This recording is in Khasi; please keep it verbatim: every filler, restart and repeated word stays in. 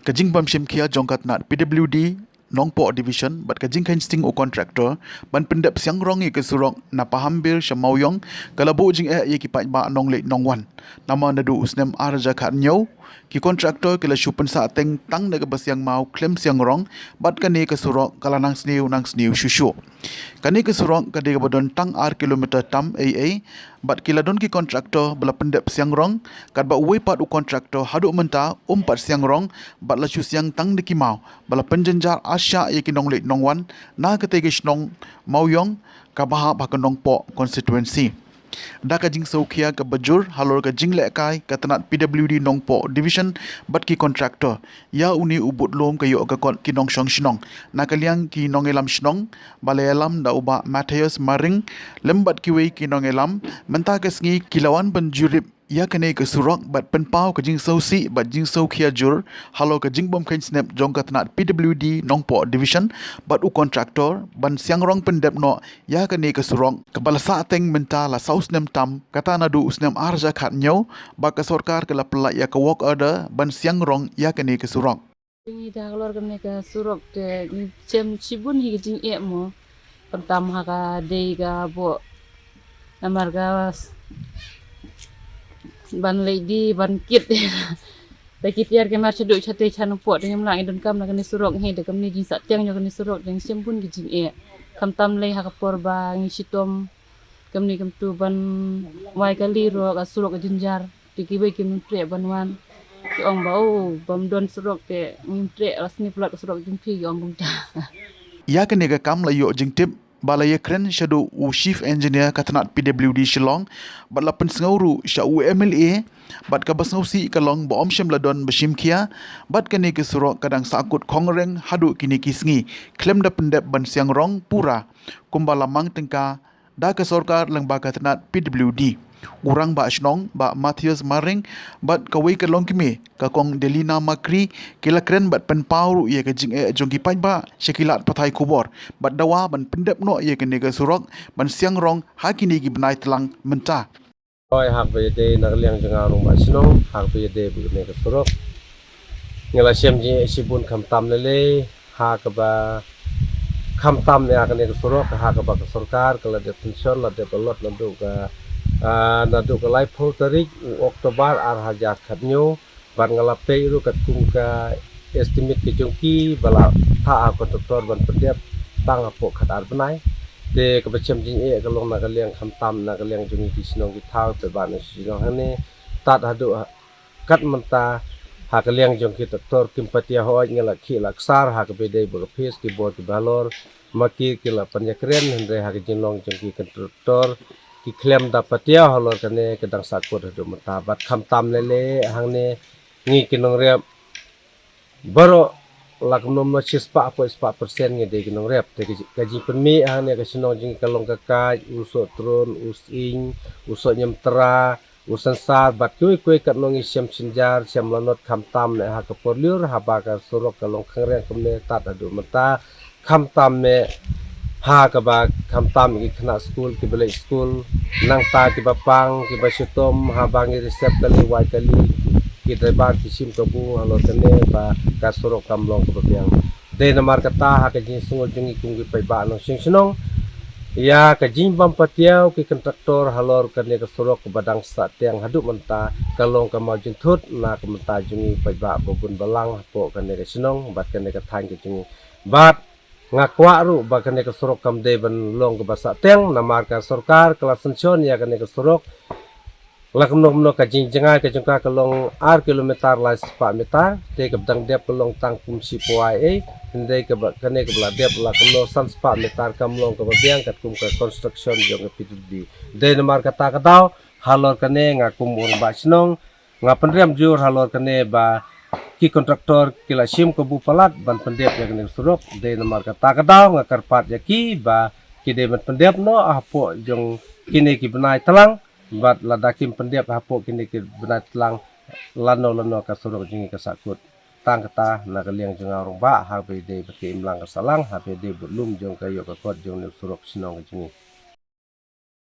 Ka jingbym shim khia jong ka tnat P W D Nongpoh Division bad ka jingkheiñ sting u contractor ban pyndep siang rong ïa ka surok na Pahambir sha Mawiong ka la buh jingeh ïa ki paidbah nongleit nongwan. Namar naduh u snem ar hajar khathynñiew ki contractor ki la shu pynsah teng tang da kaba siang maw khlem siang rong bad kane ka surok ka la nang sniew nang sniew shuh shuh. Kane ka surok ka dei kaba don tang ar kilometer tam ei ei bad ki la don ki contractor ba la pyndep siang rong, katba uwei pat u contractor haduh mynta um pat siang rong bad la shu siang tang da ki maw ba la pynjynjar ar shah ïa ki nongleit nongwan na katei ka shnong Mawiong kaba hap ha ka Nongpoh constituency. Da ka jingsngewkhia kaba jur halor ka jinglehkai ka tnat P W D Nongpoh Division bad ki contractor, ïa une u budlum ka ïoh ka kot ki nongshong shnong. Na ka liang ki nongïalam shnong ba la ïalam da u Bah Matthias Maring lem bad kiwei ki nongïalam mynta ka sngi ki la wan ban jurip ïa kane ka surok bad pynpaw ka jingsngewsih bad jingsngewkhia jur halor ka jingbym kheiñ snep jong ka tnat P W D Nongpoh Division bad u contractor ban siang rong pyndep noh ïa kane ka surok kaba la sah teng mynta la saw snem tam, kata naduh u snem ar hajar khathynñiew ba ka sorkar ka la pynlait ïa ka work order ban siang rong ïa kane ka surok. Ngi da halor kane ka surok te ngi shem shibun hi ka jingeh mo. Khamtam ha ka dei ka boh. Namar ka s-, ban leit die ban kit. Da ki tiar ki mar shaduh shatei sha Nongpoh te ngim lah ngi donkam na kane surok hi, da kamne jingsahteng jong kane surok te ngi shem bun ki jingeh. Khamtam lei ha ka por ba ngi shitom kamne kamtu ban wai kali ruh ka surok ka jynjar. Te kiwei kim treh ban wan. Ki ong ba, oh, bym don surok te ngim treh, la sni palat ka surok jong phi, ki ong kumta. Ïa kane ka kam la ïoh jingtip ba la ïakren shaduh u Chief Engineer ka tnat P W D Shillong bad la pynsngew ruh sha u M L A bad kaba sngewsih ka long ba ym shym la don ba shim khia bad kane ka surok ka dang sahkut khongreng haduh kine ki sngi khlem da pyndep ban siang rong pura kumba la mang tyngka da ka sorkar lyngba ka tnat P W D. U Rangbah Shnong Bah Matthias Maring bad kawei ka longkmie ka Kong Delina Makri ki la kren bad pynpaw ruh ïa ka jingeh jong ki paidbah sha ki lad pathai khubor bad dawa ban pyndep noh ïa kane ka surok ban siang rong ha kine ki bnai tlang mynta. Hoi, ha kaba ïadei na ka liang jong nga u Rangbah Shnong, ha kaba ïadei bad kane ka surok, ngi la shem jingeh shibun khamtam lei lei, ha kaba khamtam ïa kane ka surok, ha kaba ka sorkar ka la dep tension, la dep allot naduh ka, ah, naduh ka laiphew tarik u October ar hajar khathynñiew, bad nga la peit ruh katkum ka estimate ka jong ki ba la thah ha contractor ban pyndep tang hapoh khatar bnai. Te kaba shem jingeh ka long na ka liang khamtam na ka liang jong ngi ki shnong ki thaw, te ba na shnong hangne tad haduh ha-, kat mynta ha ka liang jong ki contractor kim patia hoi, ngi la khih la ksar ha kaba ïadei bad ka phis ki bor ki ba halor, ma ki ki la pynïakren, hynrei ha ka jinglong jong ki contractor ki khlem da patia halor kane ka dang sahkut haduh mynta bad khamtam lei lei hangne ngi ki nongrep baroh la kumno kumno shispah hapoh shispah percent ngi dei ki nongrep. Te ka ji-, ka jingpynmih hangne ka shnong jong ngi ka long ka Kaid, u Sohtrun, u Sying, u Sohñiamtra, u Synsar bad kiwei kiwei katno ngi shem shynjar shem lanot khamtam ne ha ka por lyiur haba ka surok ka long khynreng kumne tad haduh mynta. Khamtam ne ha kaba khamtam ki khynnah skul kiba leit skul, nangta kiba pang kiba shitom haba ngi receive kali wai kali, ki driver ki shim kabu halor kane ba ka surok kam long kaba biang. Dei namar kata ha ka jingsngew jong ngi kum ki paidbah nongshong shnong, ïa ka jingbym patiaw ki contractor halor kane ka surok kaba dang sahteng haduh mynta ka long ka mawjynthut na ka bynta jong ngi paidbah ba bun balang hapoh kane ka shnong bad kane ka thaiñ ka jong ngi. Bad nga kwah ruh ba kane ka surok kam dei ban long kaba sahteng namar ka sorkar ka la sanction ïa kane ka surok. La kumno kumno ka jingjngai ka jong ka ka long ar kilometer lai spah meter, te kaba dang dep ka long tang kum shi poi ei, hynrei kaba kane kaba la dep la kumno san spah meter kam long kaba biang katkum ka construction jong ka P W D. Dei namar kata ka daw halor kane nga kum u rangbah shnong nga pynrem jur halor kane ba ki contractor ki la shim kabu palat ban pyndep ïa kane ka surok. Dei namar kata ka daw nga kyrpad ïa ki ba ki dei ban pyndep noh hapoh jong kine ki bnai tlang. Bad lada kim pyndep hapoh kine ki bnai tlang, lano lano ka surok jong ngi ka sahkut. Tang kata na ka liang jong nga u rangbah, haba ïadei bad ka imlang ka sahlang, haba ïadei bad lum jong ka ïoh ka kot jong une u surok shnong ka jong ngi.